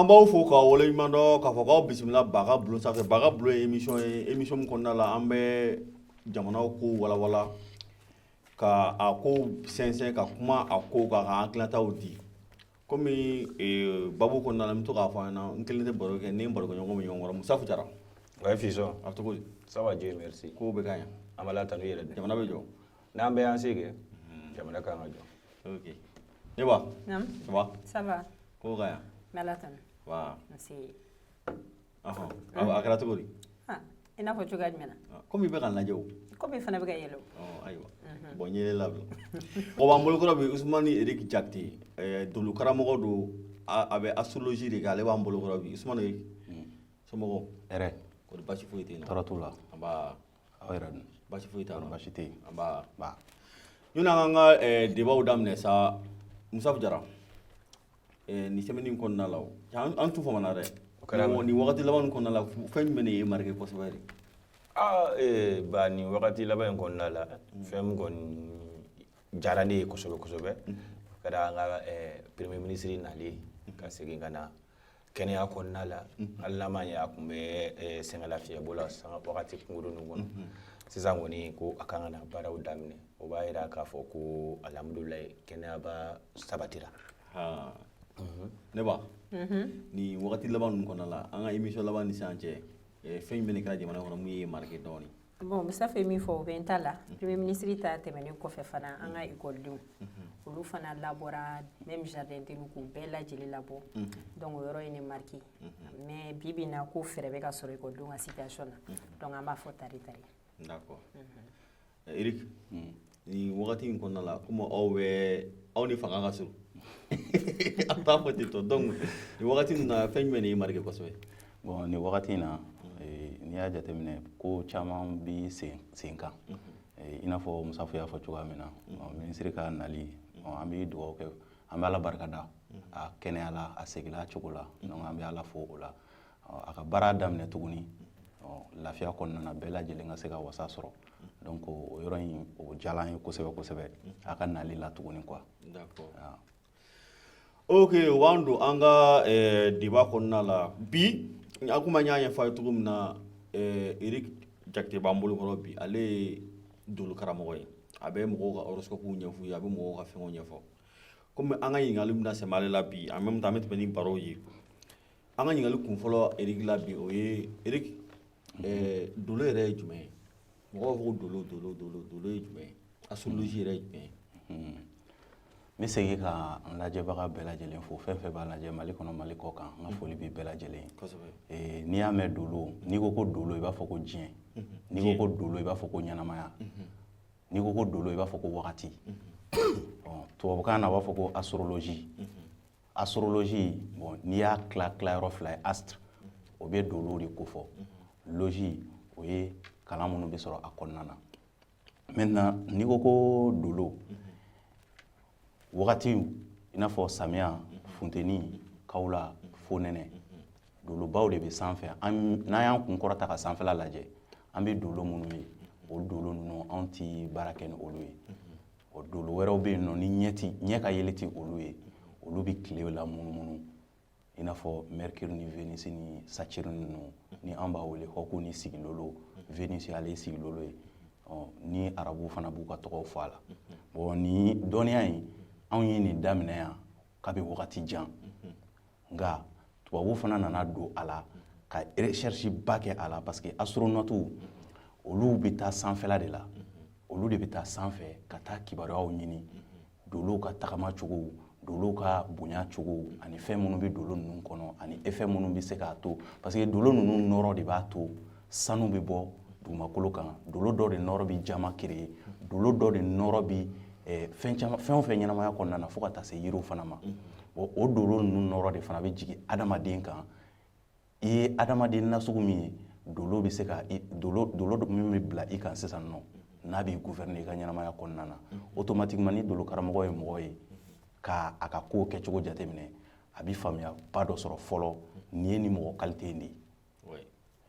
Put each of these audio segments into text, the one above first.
An b'aw fo k'aw waleɲuman dɔn k'a fɔ k'aw bisimila Baga Bulon sanfɛ. Baga Bulon ye émission ye, émission min kɔnɔna la an bɛ jamanaw ko walawala, ka a ko sɛnsɛn, ka kuma a ko kan, ka hakilinataw di. Komi babu kɔnɔna la, n bɛ to k'a fɔ an ɲɛna, n kelen tɛ baro kɛ, ni n barokɛɲɔgɔn bɛ ɲɔgɔn kɔrɔ. Musafu Jara. Ouais, fiston. A bɛ cogo di? Ça va, Dieu merci. Kow bɛ ka ɲɛ? An bɛ Ala tanu yɛrɛ de. Jamana bɛ jɔ? N'an bɛɛ y'an se kɛ, jamana kan ka jɔ. Ok, ne ba. Naam. Ça va? Ça va. Kow ka ɲɛ? N bɛ Ala tanu. Wa. Nse. Ɔhɔn, a kɛra cogo di? Ah, i n'a fɔ cogoya jumɛn na? Komi i bɛ ka n lajɛ o. Komi i fana bɛ ka yɛlɛ o. Ɔ ayiwa, bon, n ye labila. O b'an bolokɔrɔ bi, Usumani Eric Jakite, dolo karamɔgɔ don, a bɛ astrologie de kɛ, ale b'an bolokɔrɔ bi. Usumani, somɔgɔw? Hɛrɛ. Kɔri baasi foyi tɛ yen nɔ? Tɔɔrɔ t'u la. Nba. Aw yɛrɛ dun? Baasi foyi t'an na. Baasi tɛ yen. Nba. Ba. Yanni an k'an ka débatw daminɛ sa, Musafu Jara, nin semaine in kɔnɔna la o, an tun famana dɛ. O kɛra. Nin wagati laban nin kɔnɔna la, fɛn jumɛn de ye marqué kosɛbɛ de? Ah, ba, nin wagati laban in kɔnɔna la, fɛn min kɔni diyara ne ye kosɛbɛ kosɛbɛ, o kɛra an ka premier ministre nalen ka segin ka na kɛnɛya kɔnɔna la. Hali n'a ma ɲɛ a tun bɛ sɛgɛnlafiɲɛbɔ la sanga wagati kunkurunin kɔnɔ, sisan kɔni ko a kan ka na baaraw daminɛ, o b'a yira k'a fɔ ko alhamdulilayi, kɛnɛyaba sabatira. Ha. Ne ba, nin wagati laban ninnu kɔnɔna la, an ka émission laban ni sisan cɛ, fɛn jumɛn de kɛra jamana kɔnɔ mun ye marqué dɔɔnin? Bon, Musafu ye min fɔ, o bɛ n ta la. Premier ministre ta tɛmɛnen kɔfɛ fana, an ka ekɔlidenw, olu fana labɔra, même jardin denw, k'u bɛɛ lajɛlen labɔ. Donc o yɔrɔ ye ne marqué. Mais bi bi in na, ko fɛɛrɛ bɛ ka sɔrɔ ekɔlidenw ka situation na. Donc an b'a fɔ tari tari. D'accord. Eric, nin wagati in kɔnɔna la, komi aw bɛ aw ni fanga ka surun, an t'a fɔ ten tɔ, donc nin wagati ninnu na, fɛn jumɛn de y'i marqué kosɛbɛ? Bon, nin wagati in na, n'i y'a jateminɛ, ko caman bi sen sen kan. I n'a fɔ Musafu y'a fɔ cogoya min na, bon, minisiri ka nali, bon, an bɛ dugawu kɛ, an bɛ Ala barika da a kɛnɛya la, a seginna a cogo la. Donc an bɛ Ala fo o la. A ka baara daminɛ tuguni, lafiya kɔnɔna na, bɛɛ lajɛlen ka se ka wasa sɔrɔ. Donc o yɔrɔ in, o diyara an ye kosɛbɛ kosɛbɛ, a ka nali la tuguni quoi. D'accord. Ah. Ok, o b'an don an ka débat kɔnɔna la bi. An komi an y'a ɲɛfɔ a ye cogo min na, Eric Jakite b'an bolo kɔrɔ bi. Ale ye dolo karamɔgɔ ye, a bɛ mɔgɔw ka horoscope ɲɛf'u ye, a bɛ mɔgɔw ka fɛnw ɲɛfɔ. Komi an ka ɲininkali bɛna sɛmɛ ale la bi, en même temps an bɛ tɛmɛ ni baro ye. An ka ɲininkali kun fɔlɔ Eric la bi, o ye: Eric, dolo yɛrɛ ye jumɛn ye? Mɔgɔw b'a fɔ ko dolo, dolo, dolo, dolo ye jumɛn ye? Astrologie yɛrɛ ye jumɛn ye? N bɛ segin ka n lajɛbaga bɛɛ lajɛlen fo, fɛn fɛn b'a lajɛ Mali kɔnɔ, Mali kɔ kan, n ka foli bɛ bɛɛ lajɛlen ye. N'i y'a mɛn dolo, n'i ko ko dolo, i b'a fɔ ko diɲɛ. N'i ko ko dolo, i b'a fɔ ko ɲɛnamaya. N'i ko ko dolo, i b'a fɔ ko wagati. Bon, tubabukan na, u b'a fɔ ko astrologie. Astrologie, bon, n'i y'a tila tilayɔrɔ fila ye, astre, o bɛ dolow de kofɔ, logie, o ye kalan minnu bɛ sɔrɔ a kɔnɔna na. Maintenant, n'i ko ko dolo, wagati, i n'a fɔ samiya, funteni, kawula, fonɛnɛ, dolobaw de bɛ sanfɛ. N'an y'an kun kɔrɔta ka sanfɛla lajɛ, an bɛ dolo minnu ye, o dolo ninnu, anw ti baara kɛ ni olu ye. O dolo wɛrɛw bɛ yen nɔ, ni ɲɛ ti ɲɛ ka yeli ti olu ye, olu bɛ tile la munumunu, i n'a fɔ Mercure ni Venus ni Saturne ninnu, ni an b'a wele Hɔku ni Sigilolo. Venus, ale ye Sigilolo ye. Ɔ ni arabuw fana b'u ka tɔgɔw fɔ a la. Bon, ni dɔnniya in, anw ye nin daminɛ yan kabi wagati jan, nka tubabuw fana nana don a la ka recherche ba kɛ a la, parce que astronautes, olu bɛ taa sanfɛla de la, olu de bɛ taa sanfɛ ka taa kibaruyaw ɲini, dolow ka tagama cogo, dolow ka bonya cogo, ani fɛn minnu bɛ dolo ninnu kɔnɔ, ani effet minnu bɛ se k'a to, parce que dolo ninnu nɔrɔ de b'a to sanu bɛ bɔ dugumakolo kan. Dolo dɔ de nɔrɔ bɛ jama créer, dolo dɔ de nɔrɔ bɛ fɛn caman, fɛn o fɛn ɲɛnamaya kɔnɔna na, fo ka taa se yiriw fana ma. Bon, o dolo ninnu nɔrɔ de fana bɛ jigin adamaden kan. I ye adamaden nasugu min ye, dolo bɛ se ka dolo min bɛ bila i kan sisan nɔ, n'a b'i gouverner i ka ɲɛnamaya kɔnɔna na, automatiquement, ni dolo karamɔgɔ ye mɔgɔ ye ka a ka kow kɛcogo jateminɛ, a bɛ faamuya ba dɔ sɔrɔ fɔlɔ, nin ye nin mɔgɔ qualité in de ye.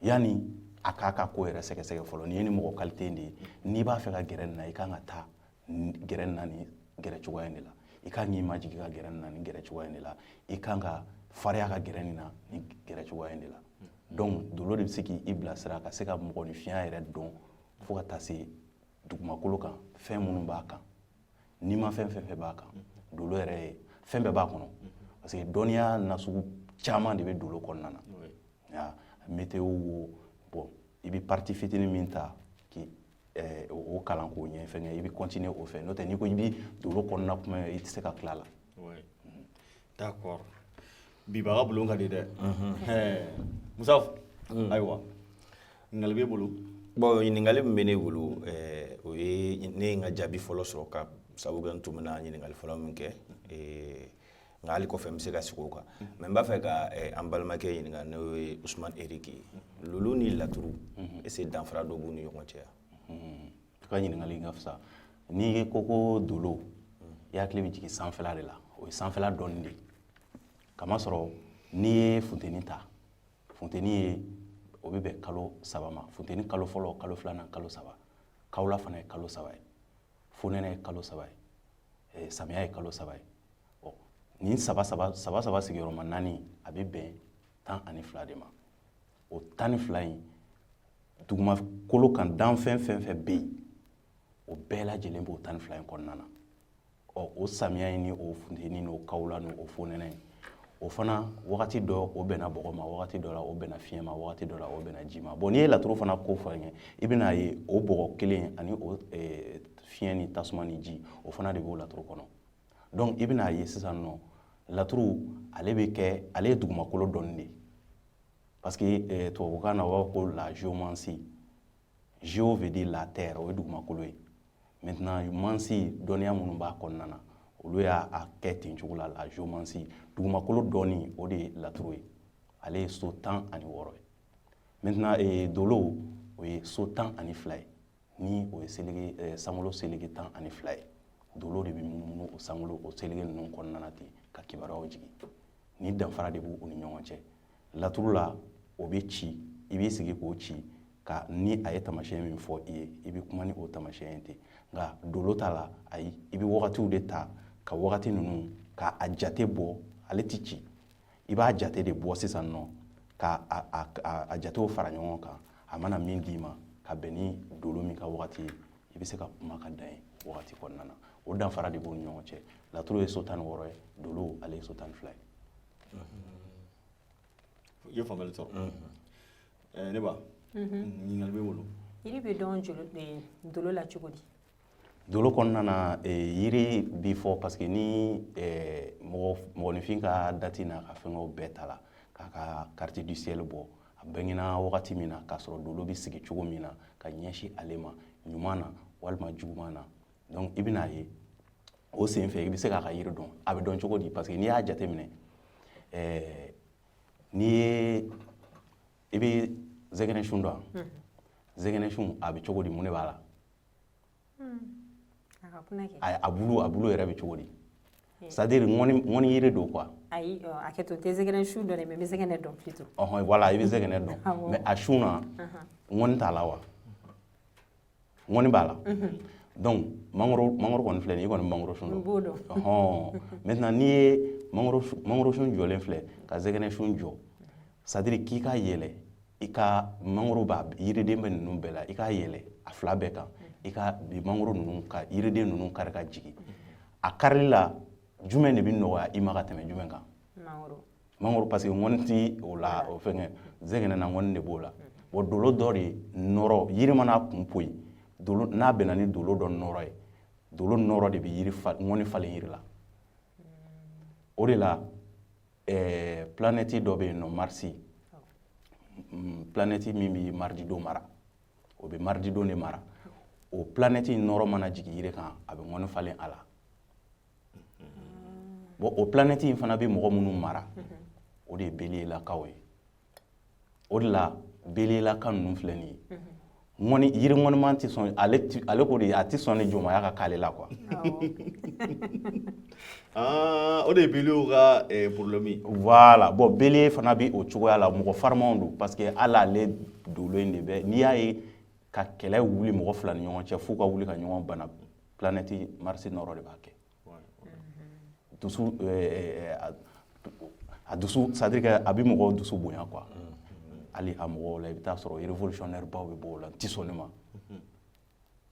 Yanni a k'a ka ko yɛrɛ sɛgɛsɛgɛ fɔlɔ, nin ye nin mɔgɔ qualité in de ye. N'i b'a fɛ ka gɛrɛ nin na, i kan ka taa gɛrɛ nin na nin gɛrɛ cogoya in de la. I kan k'i majigin ka gɛrɛ nin na nin gɛrɛ cogoya in de la. I kan ka farinya ka gɛrɛ nin na nin gɛrɛ cogoya in de la. Donc dolo de bɛ se k'i bilasira ka se ka mɔgɔninfinya yɛrɛ dɔn fo ka taa se dugumakolo kan, fɛn minnu b'a kan, n'i ma fɛn fɛn fɛn b'a kan, dolo yɛrɛ ye fɛn bɛɛ b'a kɔnɔ, parce que dɔnniya nasugu caman de bɛ dolo kɔnɔna na. Météo wo, bon, i bɛ partie fitinin min ta k'i o kalan k'o ɲɛ fɛngɛ, i bɛ continuer o fɛ. N'o tɛ, n'i ko i bɛ dolo kɔnɔna kuma, i tɛ se ka tila la. D'accord, bibaga bulon ka di dɛ. Musa, ayiwa, ɲininkali b'e bolo? Bon, ɲininkali min bɛ ne bolo, o ye ne ye n ka jaabi fɔlɔ sɔrɔ ka sababu kɛ n tun bɛna ɲininkali fɔlɔ min kɛ, nka hali kɔfɛ n bɛ se ka segin o kan. Mais n b'a fɛ ka an balimakɛ ɲininka, n'o ye Usumani Eriki ye. Lolo ni laturu, est ce que danfara dɔ b'u ni ɲɔgɔn cɛ? I ka ɲininkali in ka fisa. N'i ko ko dolo, i hakili bɛ jigin sanfɛla de la. O ye sanfɛla dɔɔni de ye, kamasɔrɔ n'i ye funteni ta, funteni ye o bɛ bɛn kalo 3 ma. Funteni kalo fɔlɔ, kalo filanan, kalo 3. Kawula fana ye kalo 3 ye, fonɛnɛ ye kalo 3 ye, samiya ye kalo 3 ye. Nin saba saba saba saba sigiyɔrɔma naani, a bɛ bɛn 12 de ma. O 12 in, dugumakolo kan danfɛn fɛn fɛn bɛ yen, o bɛɛ lajɛlen b'o 12 in kɔnɔna na. Ɔ, o samiya in ni o funteni ni o kawula ni o fonɛnɛ in, o fana wagati dɔ o bɛnna bɔgɔ ma, wagati dɔ la o bɛnna fiɲɛ ma, wagati dɔ la o bɛnna ji ma. Bon, n'i ye laturu fana ko fɔ an ye, i bɛna ye o bɔgɔ kelen ani o fiɲɛ ni tasuma ni ji, o fana de b'o laturu kɔnɔ. Donc i bɛna ye sisan nɔ, laturu ale bɛ kɛ, ale ye dugumakolo dɔɔni de ye, parce que tubabukan na u b'a fɔ ko la géomancie. Géo veut dire la terre, o ye dugumakolo ye. Maintenant, mancie, dɔnniya minnu b'a kɔnɔna na, olu y'a kɛ ten cogo la. La géomancie, dugumakolo dɔɔni, o de ye laturu ye. Ale ye so 16 ye. Maintenant, dolo, o ye so 12 ye, ni o ye seleke, sankolo seleke 12 ye. Dolo de bɛ munumunu o sankolo o seleke ninnu kɔnɔna na ten ka kibaruyaw jigin. Ni danfara de b'u ni ɲɔgɔn cɛ. Laturu la, o bɛ ci, i b'i sigi k'o ci ka ni a ye tamasiyɛn min fɔ i ye, i bɛ kuma ni o tamasiyɛn ye ten. Nka dolo ta la, ayi, i bɛ wagatiw de ta ka wagati ninnu ka a jate bɔ. Ale ti ci, i b'a jate de bɔ sisan nɔ ka a jatew fara ɲɔgɔn kan. A mana min d'i ma ka bɛn ni dolo min ka wagati ye, i bɛ se ka kuma ka dan ye wagati kɔnɔna na. O danfara de b'u ni ɲɔgɔn cɛ. Laturu ye so 16 ye, dolo ale ye so 12 ye. I ye faamuyali sɔrɔ. Ne ba, ɲininkali b'e bolo? Yiri bɛ dɔn dolo la cogo di? Dolo kɔnɔna na, yiri bi fɔ, parce que ni mɔgɔ mɔgɔninfin ka date n'a ka fɛngɛw bɛɛ ta la k'a ka carte du ciel bɔ, a bangena wagati min na, k'a sɔrɔ dolo bɛ sigi cogo min na ka ɲɛsin ale ma, ɲuman na walima juguman na. Donc i bɛn'a ye o sen fɛ, i bɛ se k'a ka yiri dɔn. A bɛ dɔn cogo di? Parce que n'i y'a jateminɛ, n'i ye, i bɛ zɛgɛnɛsun dɔn? Zɛgɛnɛsun a bɛ cogo di? Mun de b'a la? A bulu yɛrɛ bɛ cogo di? C'est à dire ŋɔni yiri don quoi. Ayi, a kɛ to, n tɛ zɛgɛnɛ sun dɔn dɛ, mais n bɛ zɛgɛnɛ dɔn plutôt. Ɔhɔn, voilà, i bɛ zɛgɛnɛ dɔn, mais a sun na, ŋɔni t'a la wa? Ŋɔni b'a la. Donc mangoro kɔni filɛ nin ye, i kɔni mangoro sun dɔn. N b'o dɔn. Ɔhɔn, maintenant n'i ye mangoro sun jɔlen filɛ ka zɛgɛnɛ sun jɔ, c'est à dire k'i ka yɛlɛ i ka mangoro b'a yiriden bɛ ninnu bɛɛ la, i k'a yɛlɛ a fila bɛɛ kan, i ka mangoro ninnu ka yiriden ninnu kari ka jigin, a karili la, jumɛn de bɛ nɔgɔya i ma ka tɛmɛ jumɛn kan? Mangoro. Mangoro, parce que ŋɔni ti o la. O fɛngɛ zɛgɛnɛ na, ŋɔni de b'o la. Bon, dolo dɔ de nɔrɔ yiri mana kun poyi, dolo n'a bɛnna ni dolo dɔ nɔrɔ ye, dolo nɔrɔ de bɛ yiri fa ŋɔni falen yiri la. O de la planète dɔ bɛ yen nɔ, Marsi, planète min bɛ mardi don mara, o bɛ mardi don de mara. O planète nɔrɔ mana jigin yiri kan, a bɛ ŋɔni falen a la. Bon, o planète in fana bɛ mɔgɔ minnu mara, o de ye beliyelakaw ye. O de la beliyelaka ninnu filɛ nin ye, ŋɔni yiri ŋɔniman tɛ sɔn ale, ale ko de a tɛ sɔn ni jɔnmaya ka k'ale la quoi. Ah, o de ye bélier ka problème ye. Voilà. Bon, bélier fana bɛ o cogoya la, mɔgɔ farimanw don, parce que hali ale dolo in de bɛ, n'i y'a ye ka kɛlɛ wuli mɔgɔ fila ni ɲɔgɔn cɛ f'u ka wuli ka ɲɔgɔn bana, planète Mars nɔrɔ de b'a kɛ. Dusu A dusu, c'est à dire que a bɛ mɔgɔw dusu bonya quoi. Hali a mɔgɔw la, i bɛ taa sɔrɔ révolutionnaire baw bɛ bɔ o la. N ti sɔn nin ma,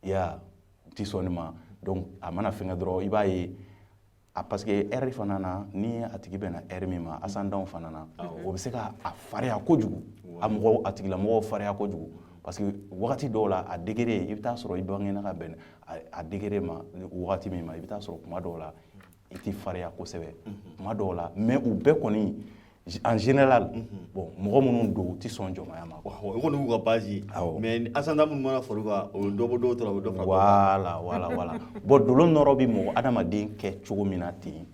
i y'a n ti sɔn nin ma. Donc a mana fɛngɛ dɔrɔn, i b'a ye a, parce que heure fana na, ni a tigi bɛnna heure min ma, ascendant fana na, o bɛ se ka a farinya kojugu, a mɔgɔ a tigilamɔgɔw farinya kojugu, parce que wagati dɔw la, a degré, i bɛ taa sɔrɔ i bangena ka bɛn a degré ma wagati min ma, i bɛ taa sɔrɔ kuma dɔw la i tɛ farinya kosɛbɛ, kuma dɔw la. Mais u bɛɛ kɔni, en général, bon, mɔgɔ minnu don, u tɛ sɔn jɔnmaya ma quoi. O kɔni y'u ka base ye. Mais ascendant minnu mana far'u kan, o bɛ dɔ bɔ dɔw ta la, o bɛ dɔ fara dɔw kan. Voilà. Bon, dolo nɔrɔ bɛ mɔgɔ adamaden kɛ cogo min na ten,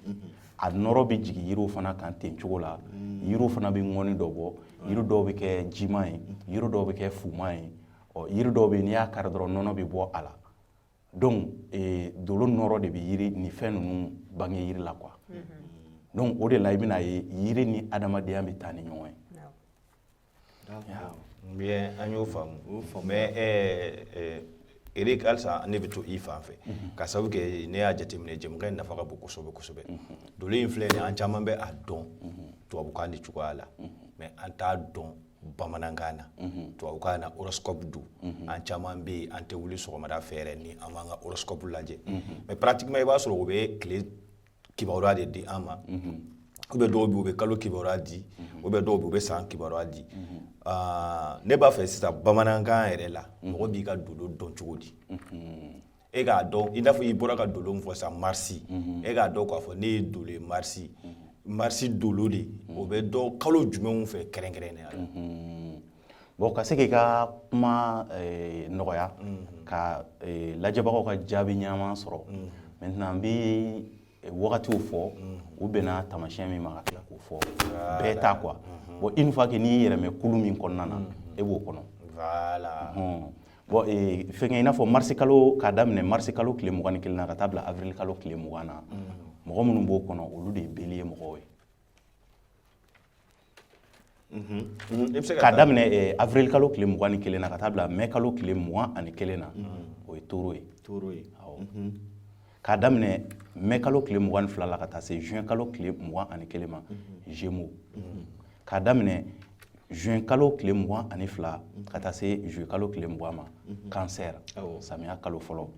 a nɔrɔ bɛ jigin yiriw fana kan ten cogo la. Yiriw fana bɛ ŋɔni dɔ bɔ. Yiri dɔw bɛ kɛ jiman ye, yiri dɔw bɛ kɛ fuman ye. Ɔ, yiri dɔw bɛ yen, n'i y'a kari dɔrɔn, nɔnɔ bɛ bɔ a la. Donc dolo nɔrɔ de bɛ yiri ni fɛn ninnu bange yiri la quoi. Donc o de la, i bɛna ye yiri ni adamadenya bɛ taa ni ɲɔgɔn ye. Bien, an y'o faamu. Mais Eric, halisa ne bɛ to i fan fɛ, ka sababu kɛ ne y'a jateminɛ, jɛmukan in nafa ka bon kosɛbɛ kosɛbɛ. Dolo in filɛ nin ye, an caman bɛ a dɔn tubabukan de cogoya la, mais an t'a dɔn bamanankan na. Tubabukan na, horoscope don. An caman bɛ yen, an tɛ wuli sɔgɔmada fɛ yɛrɛ ni an b'an ka horoscope lajɛ. Mais pratiquement, i b'a sɔrɔ u bɛ tile kibaruya de di an ma, ou bien dɔw bɛ yen, u bɛ kalo kibaruya di, ou bien dɔw bɛ yen, u bɛ san kibaruya di. Ne b'a fɛ sisan, bamanankan yɛrɛ la, mɔgɔ b'i ka dolo dɔn cogo di? E k'a dɔn, i n'a fɔ i bɔra ka dolo min fɔ sisan, marisi, e k'a dɔn k'a fɔ ne ye dolo ye, marisi, marisi dolo de, o bɛ dɔn kalo jumɛnw fɛ kɛrɛnkɛrɛnnenya la? Bon, ka se k'i ka kuma nɔgɔya, ka lajɛbagaw ka jaabi ɲɛnama sɔrɔ, maintenant n bɛ wagatiw fɔ, u bɛnna taamasiyɛn min ma, ka tila k'o fɔ bɛɛ ta quoi. Bon, une fois que n'i y'i yɛrɛ mɛn kulu min kɔnɔna na, e b'o kɔnɔ. Bon, fɛnkɛ, i n'a fɔ marisi kalo, k'a daminɛ marisi kalo tile 21 na ka taa bila avril kalo tile 20 na, mɔgɔ minnu b'o kɔnɔ, olu de ye bélier mɔgɔw ye. I bɛ se ka K'a daminɛ avril kalo tile 21 na ka taa bila mai kalo tile 21 na, o ye taureau ye. Taureau ye. Awɔ. K'a daminɛ mai kalo tile 22 la ka taa se juin kalo tile 21 ma, gémeaux. K'a daminɛ juin kalo tile 22 ka taa se juillet kalo tile 20 ma, cancer, samiya kalo fɔlɔ.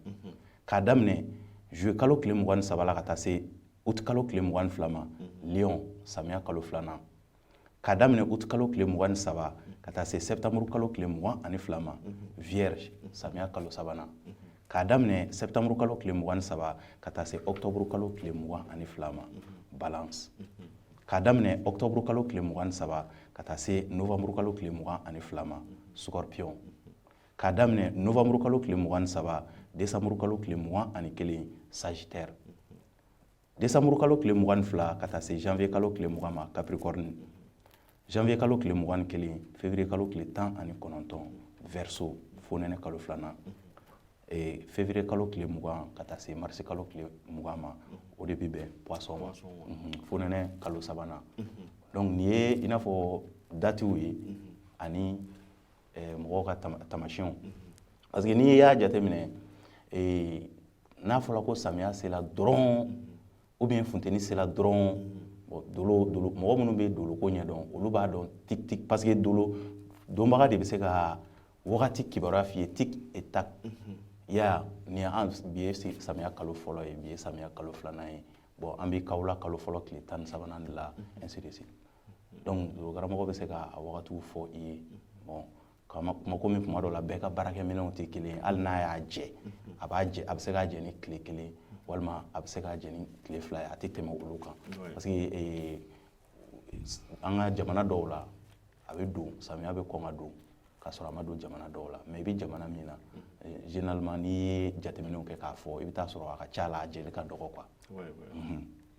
K'a daminɛ juillet kalo tile 23 la ka taa se août kalo tile 22 ma, lion, samiya kalo filanan. K'a daminɛ août kalo tile 23 ka taa se septembre kalo tile 22 ma, vierge, samiya kalo sabanan. K'a daminɛ septembre kalo tile 23 ka taa se octobre kalo tile 22 ma, balance. K'a daminɛ octobre kalo tile 23 ka taa se novembre kalo tile 22 ma, scorpion. K'a daminɛ novembre kalo tile 23, décembre kalo tile 21, sagittaire. Décembre kalo tile 22 ka taa se janvier kalo tile 20 ma, capricorne. Janvier kalo tile 21, février kalo tile 19, verseau, fonɛnɛ kalo filanan. Février kalo tile 20 ka taa se mars kalo tile 20 ma, o de bɛ bɛn poisson ma, fonɛnɛ kalo sabanan. Donc nin ye i n'a fɔ datiw ye ani mɔgɔw ka tamasiyɛnw, parce que n'i y'a jateminɛ, n'a fɔra ko samiya sera dɔrɔn ou bien funteni sera dɔrɔn, bon, dolo mɔgɔ minnu bɛ doloko ɲɛdɔn, olu b'a dɔn tic tic, parce que dolo donbaga de bɛ se ka wagati kibaruya f'i ye tic et tac. I y'a ye, nin an bi ye samiya kalo fɔlɔ ye, bi ye samiya kalo filanan ye, bon, an bɛ kawula kalo fɔlɔ tile 13nan de la, ainsi de suite. Donc dolo karamɔgɔ bɛ se ka a wagatiw fɔ i ye. Bon, kuma komi kuma dɔw la, bɛɛ ka baarakɛminɛnw tɛ kelen ye. Hali n'a y'a jɛ, a b'a jɛ, a bɛ se k'a jɛ ni tile kelen, walima a bɛ se k'a jɛ ni tile 2 ye, a tɛ tɛmɛ olu kan, parce que an ka jamana dɔw la, a bɛ don, samiya bɛ kɔn ka don k'a sɔrɔ a ma don jamana dɔw la. Mais i bɛ jamana min na, généralement, n'i ye jateminɛw kɛ k'a fɔ, i bɛ taa sɔrɔ a ka ca la, a jɛli ka dɔgɔ quoi.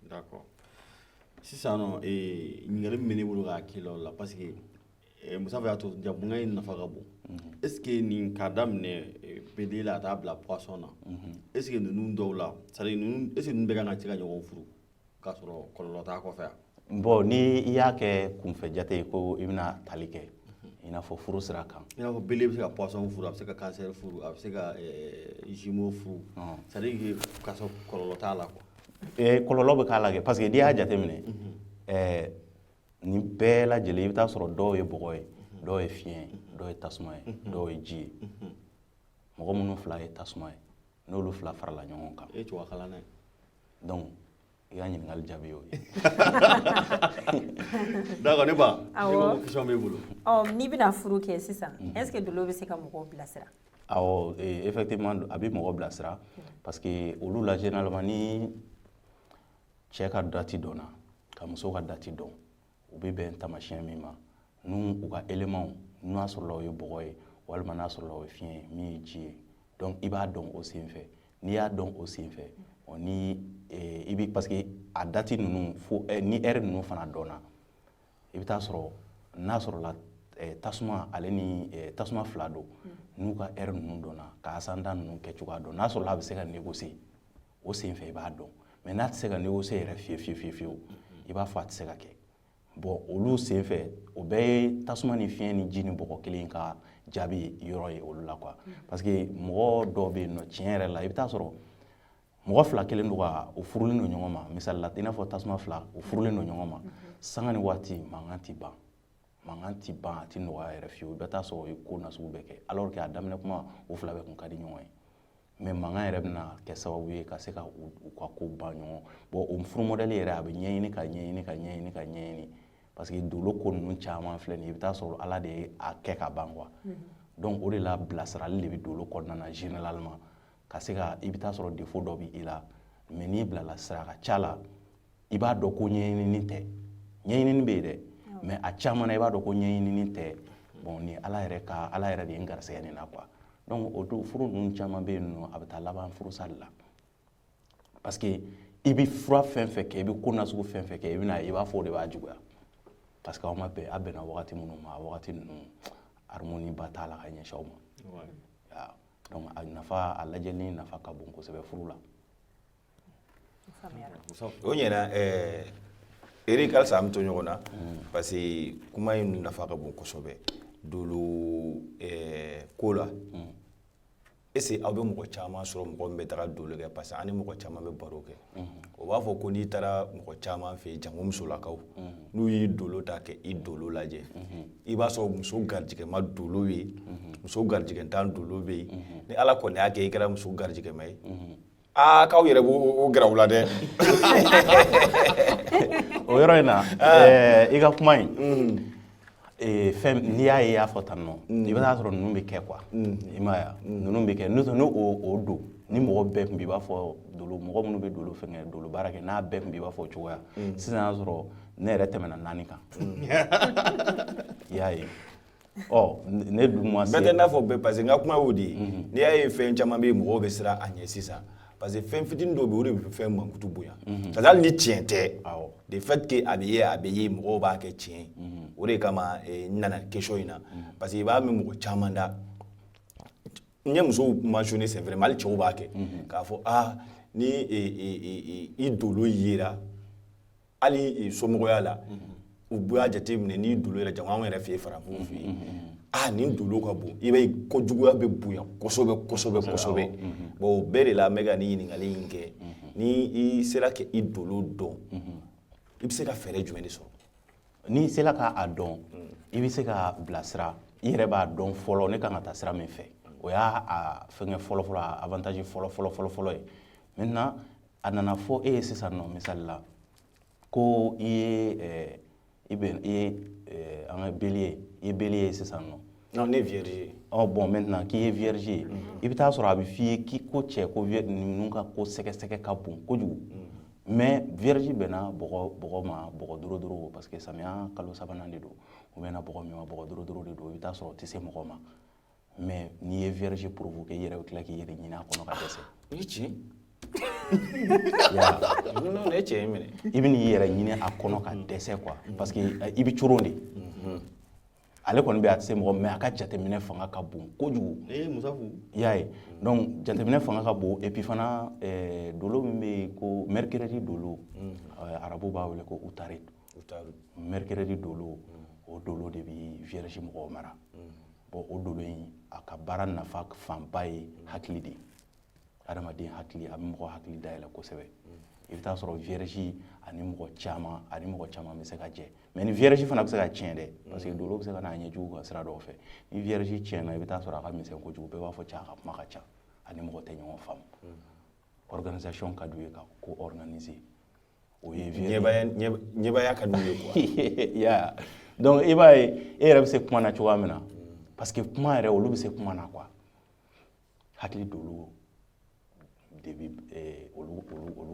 D'accord. Sisan nɔ, ɲininkali min bɛ ne bolo k'a k'i la o la, parce que Musafa y'a to jamukan in nafa ka bon, est ce que nin k'a daminɛ bélier la ka taa bila poisson na, est ce que ninnu dɔw la, c'est à dire ninnu, est ce que ninnu bɛɛ kan ka se ka ɲɔgɔn furu k'a sɔrɔ kɔlɔlɔ t'a kɔfɛ wa? Bon, ni i y'a kɛ kunfɛ jate ye ko i bɛna tali kɛ i n'a fɔ furu sira kan, I n'a fɔ bélier bɛ se ka poisson furu, a bɛ se ka cancer furu, a bɛ se ka jumeau furu, c'est à dire que k'a sɔrɔ kɔlɔlɔ t'a la quoi. Kɔlɔlɔ bɛ k'a la kɛ, parce que n'i y'a jateminɛ, Nin bɛɛ lajɛlen, i bɛ taa sɔrɔ dɔw ye bɔgɔ ye, dɔw ye fiɲɛ ye, dɔw ye tasuma ye, dɔw ye ji ye. Mɔgɔ minnu fila ye tasuma ye, n'olu fila farala ɲɔgɔn kan. E ye tubabu kalan ye. Donc i ka ɲininkali jaabi y'o ye. D'accord, ne ba, e Awɔ. ko question b'e bolo. Ɔ, n'i bɛna furu kɛ sisan, est ce que dolo bɛ se ka mɔgɔw bilasira? Awɔ, effectivement, a bɛ mɔgɔ bilasira, parce que olu la, généralement, ni cɛ ka date dɔnna ka muso ka date dɔn, u bɛ bɛn taamasiyɛn min ma n'u u ka éléments, n'a sɔrɔla o ye bɔgɔ ye walima n'a sɔrɔla o ye fiɲɛ ye, min ye ji ye. Donc i b'a dɔn o sen fɛ. N'i y'a dɔn o sen fɛ, ɔ, ni i bi, parce que a date ninnu fo ni heure ninnu fana dɔnna, i bɛ taa sɔrɔ n'a sɔrɔla tasuma ale ni tasuma fila don, n'u ka heure ninnu dɔnna, ka ascendant ninnu kɛ cogoya dɔn, n'a sɔrɔla a bɛ se ka négocier o sen fɛ, i b'a dɔn. Mais n'a tɛ se ka négocier yɛrɛ fiye fiye fiye fiyewu, i b'a fɔ a tɛ se ka kɛ. Bon, olu sen fɛ, o bɛɛ ye tasuma ni fiɲɛ ni ji ni bɔgɔ kelen ka jaabi yɔrɔ ye olu la quoi. Parce que mɔgɔ dɔw bɛ yen nɔ, tiɲɛ yɛrɛ la, i bɛ taa sɔrɔ mɔgɔ fila kelen don ka o furulen don ɲɔgɔn ma. Misali la, i n'a fɔ tasuma fila, o furulen don ɲɔgɔn ma, sanga ni waati mankan ti ban, mankan ti ban, a ti nɔgɔya yɛrɛ fiyewu. I bɛ taa sɔrɔ o ye ko nasugu bɛɛ kɛ, alors que a daminɛ kuma, o fila bɛɛ kun ka di ɲɔgɔn ye. Mais mankan yɛrɛ bɛna kɛ sababu ye ka se ka u ka ko ban ɲɔgɔn. Bon, o furu modèle yɛrɛ, a bɛ ɲɛɲini ka ɲɛɲini ka ɲɛɲini ka ɲɛɲini, parce que dolo ko ninnu caman filɛ nin ye, i bɛ taa sɔrɔ Ala de ye a kɛ ka ban quoi. Donc o de la, bilasirali de bɛ dolo kɔnɔna na généralement, ka se ka, i bɛ taa sɔrɔ défaut dɔ bɛ i la, mais n'i bilala sira ka ca la, i b'a dɔn ko ɲɛɲinini tɛ. Ɲɛɲinini bɛ yen dɛ, mais a caman na, i b'a dɔn ko ɲɛɲinini tɛ. Bon, ni Ala yɛrɛ ka, Ala yɛrɛ de ye n garisɛgɛ nin na quoi. Donc o don, furu ninnu caman bɛ yen nɔ, a bɛ taa laban furusa de la, parce que i bɛ fura fɛn fɛn kɛ, i bɛ ko nasugu fɛn fɛn kɛ, i bɛna i b'a fɔ o de b'a juguya, parce que aw ma bɛn. A bɛnna wagati minnu ma, a wagati ninnu harmonie ba t'a la ka ɲɛsin aw ma. Donc a nafa, a lajɛli nafa ka bon kosɛbɛ furu la. O ɲɛna. Eric, halisa an bɛ to ɲɔgɔn na, parce que kuma in nafa ka bon kosɛbɛ dolo ko la. Est ce que aw bɛ mɔgɔ caman sɔrɔ, mɔgɔ min bɛ taga dolo kɛ? Parce que an ni mɔgɔ caman bɛ baro kɛ, o b'a fɔ ko n'i taara mɔgɔ caman fɛ yen, jango musolakaw, n'u y'i dolo ta kɛ i dolo lajɛ, i b'a sɔrɔ muso garijɛgɛma dolo bɛ yen, muso garijɛgɛntan dolo bɛ yen. Ni Ala kɔni y'a kɛ i kɛra muso garijɛgɛma ye, aa, k'aw yɛrɛ b'o gɛrɛ u la dɛ. O yɔrɔ in na, i ka kuma in, fɛn n'i y'a ye i y'a fɔ tan nɔ, i bɛ taa sɔrɔ ninnu bɛ kɛ quoi. I m'a ye wa, ninnu bɛ kɛ. N'o tɛ, n'o o don ni mɔgɔ bɛɛ tun bɛ, i b'a fɔ dolo mɔgɔ minnu bɛ dolo fɛngɛ, dolo baara kɛ, n'a bɛɛ tun bɛ, i b'a fɔ o cogoya, sisan y'a sɔrɔ ne yɛrɛ tɛmɛna naani kan. I y'a ye, ɔ, ne dun ma se. Bɛɛ tɛ n'a fɔ bɛɛ, parce que n ka kuma y'o de ye. N'i y'a ye fɛn caman bɛ yen, mɔgɔw bɛ siran a ɲɛ sisan, parce que fɛn fitinin dɔw bɛ yen, o de bɛ fɛn mankutu bonya, parce que hali ni tiɲɛ tɛ, de fait que a bɛ ye, a bɛ ye, mɔgɔw b'a kɛ tiɲɛ ye. O de kama n nana question in na, parce que i b'a mɛn mɔgɔ caman da. N ye musow mentionné, c'est vrai, mais hali cɛw b'a kɛ k'a fɔ aa, ni i dolo yera, hali somɔgɔya la, u b'a jateminɛ n'i dolo yɛrɛ, jango anw yɛrɛ fɛ yen, farafinw fɛ yen, aa, nin dolo ka bon, i b'a ye kojuguya bɛ bonya kosɛbɛ kosɛbɛ kosɛbɛ. Bon, o bɛɛ de la n bɛ ka nin ɲininkali in kɛ. Ni i sera ka i dolo dɔn, i bɛ se ka fɛɛrɛ jumɛn de sɔrɔ? N'i sera k'a dɔn, i bɛ se ka bilasira. I yɛrɛ b'a dɔn fɔlɔ ne kan ka taa sira min fɛ. O y'a a fɛngɛ fɔlɔ fɔlɔ, a avantage fɔlɔ fɔlɔ fɔlɔ fɔlɔ ye. Maintenant, a nana fɔ e ye sisan nɔ, misali la, ko i ye i bɛn i ye an ka bélier, i ye bélier ye sisan nɔ. Non, ne vierge ye. Oh bon, maintenant k'i ye vierge ye, i bɛ taa sɔrɔ a bɛ f'i ye k'i ko cɛ ko ninnu ka ko sɛgɛsɛgɛ ka bon kojugu. Mais vierge bɛnna bɔgɔ ma, bɔgɔ dorodoro, parce que samiya kalo sabanan de don. O bɛnna bɔgɔ min ma, bɔgɔ dorodoro de don. I bɛ taa sɔrɔ o tɛ se mɔgɔ ma. Mais n'i ye vierge provoquer, i yɛrɛ bɛ tila k'i yɛrɛ ɲini a kɔnɔ ka dɛsɛ. O ye tiɲɛ. Ya. Non, ne ye tiɲɛ minɛ. I bɛ n'i yɛrɛ ɲini a kɔnɔ ka dɛsɛ quoi, parce que i bɛ coron de. Ale kɔni bɛ, a tɛ se mɔgɔ, mais a ka jateminɛ fanga ka bon kojugu. Ee, Musafu. I y'a ye, donc jateminɛ fanga ka bon. Et puis fana, dolo min bɛ yen ko mercredi dolo, arabu b'a wele ko utarid. Utarid. Mercredi dolo, o dolo de bɛ vierge mɔgɔw mara. Bon, o dolo in, a ka baara nafa fanba ye hakili de ye, adamaden hakili. A bɛ mɔgɔ hakili dayɛlɛ kosɛbɛ. I bɛ taa sɔrɔ vierge ani mɔgɔ caman, ani mɔgɔ caman bɛ se ka jɛ. Mais ni vierge fana bɛ se ka tiɲɛ dɛ, parce que dolo bɛ se ka n'a ɲɛjugu ka sira dɔw fɛ. Ni vierge tiɲɛna, i bɛ taa sɔrɔ a ka misɛn kojugu, bɛɛ b'a fɔ cɛ a ka kuma ka ca, ani mɔgɔ tɛ ɲɔgɔn faamu. Organisation ka d'u ye, ka ko organiser, o ye vierge. Ɲɛbaya ka d'u ye quoi. Ya, donc i b'a ye e yɛrɛ bɛ se kuma na cogoya min na, parce que kuma yɛrɛ, olu bɛ se kuma na quoi. Hakili dolo de bɛ olu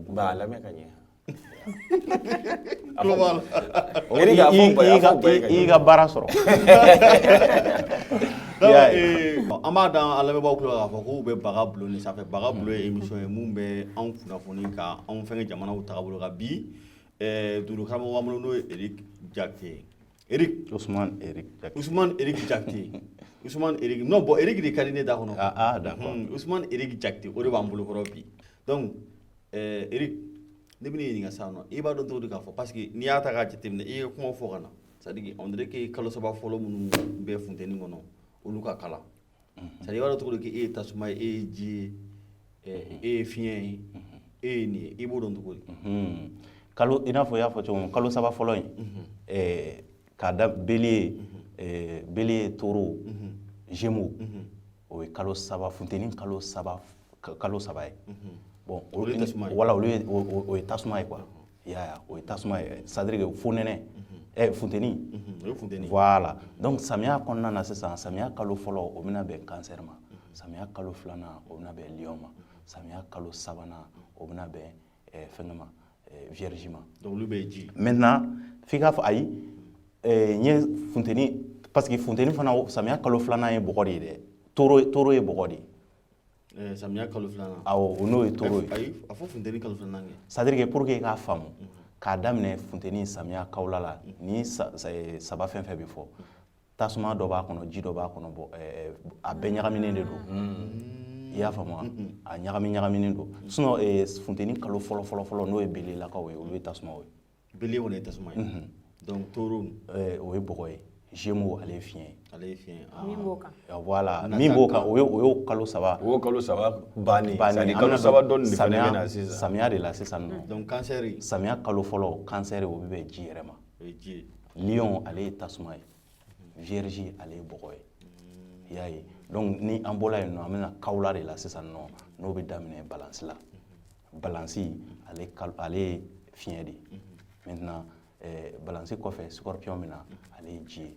Ba a lamɛn ka ɲɛ. Tulo b'a la. Eric, a fɔ ba ye, a fɔ ba ye ka I ɲɛ. ka baara sɔrɔ. Donc, I y'a ye. an b'a da an lamɛnbaaw tulo k'a fɔ k'u bɛ Baga Bulon de sanfɛ. Baga Bulon ye émission ye mun bɛ anw kunnafoni ka anw fɛngɛ jamanaw taabolo kan. Bi dolo karamɔgɔ b'an bolo, n'o ye Eric Jakite ye. Eric Ousmane Eric Jakite. Ousmane Eric Jakite, Ousmane Eric, non, bon, Eric de ka di ne da kɔnɔ. Ah ah, d'accord. Ousmane Eric Jakite, o de b'an bolo kɔrɔ bi. Donc Eric, ne bɛna ɲininka sisan nɔ, i b'a dɔn cogo di k'a fɔ, parce que n'i y'a ta k'a jateminɛ, i ye kuma fɔ ka na, c'est à dire on dirait que kalo 3 fɔlɔ minnu bɛ funteni kɔnɔ, olu ka kalan. C'est à dire i b'a dɔn cogo di k'e ye tasuma ye, e ye ji ye, e ye fiɲɛ ye, e ye nin ye, i b'o dɔn cogo di? Kalo, i n'a fɔ i y'a fɔ cogo min, kalo 3 fɔlɔ in, k'a da bélier, bélier, taureau, gémeaux, o ye kalo 3 funteni, kalo 3, kalo 3 ye. Bon, Olu ye tasuma ye. Voilà, olu ye o ye tasuma ye quoi. I y'a ye, o ye tasuma ye, c'est à dire que fonɛnɛ, funteni. O ye funteni. Voilà. Donc samiya kɔnɔna na sisan, samiya kalo fɔlɔ, o bɛna bɛn cancer ma. Samiya kalo filanan, o bɛna bɛn lion ma. Samiya kalo sabanan, o bɛna bɛn fɛngɛ ma, vierge ma. Donc olu bɛ ye ji. Maintenant, f'i k'a fɔ ayi, n ye funteni, parce que funteni fana, samiya kalo filanan ye bɔgɔ de ye dɛ. Taureau, taureau ye bɔgɔ de ye. Samiya kalo filanan. Awɔ, o n'o ye taureau ye. Ayi, a fɔ funteni kalo filanan kɛ. C'est à dire que pour que i k'a faamu, k'a daminɛ funteni, samiya, kawula la, ni saba fɛn fɛn bɛ fɔ, tasuma dɔ b'a kɔnɔ, ji dɔ b'a kɔnɔ. Bɔn, a bɛɛ ɲagaminen de don. I y'a faamu wa? A ɲagami ɲagaminen don. Sinon funteni kalo fɔlɔ fɔlɔ fɔlɔ, n'o ye bélier lakaw ye, olu ye tasumaw ye. Bélier kɔni ye tasuma ye. Donc taureau? O ye bɔgɔ ye. Gémeaux, ale ye fiɲɛ ye. Ale ye fiɲɛ ye. Min b'o kan? Voilà, min b'o kan, o y'o kalo 3 O kalo 3 bannen. Bannen. C'est à dire An kalo bɛna 3 don dɔɔni de fana bɛ na sisan. Samiya de la sisan nɔ. Donc cancer? Samiya kalo fɔlɔ, cancer, o bɛ bɛn ji yɛrɛ ma. O ye ji ye. Lion, ale ye tasuma ye. Vierge, ale ye bɔgɔ ye. I y'a ye? Donc ni an bɔra yen nɔ, an bɛna kawula de la sisan nɔ, n'o bɛ daminɛ balance la. Balance, ale kalo, ale ye fiɲɛ de ye. Maintenant, balance kɔfɛ, scorpion bɛ na, ale ye ji ye.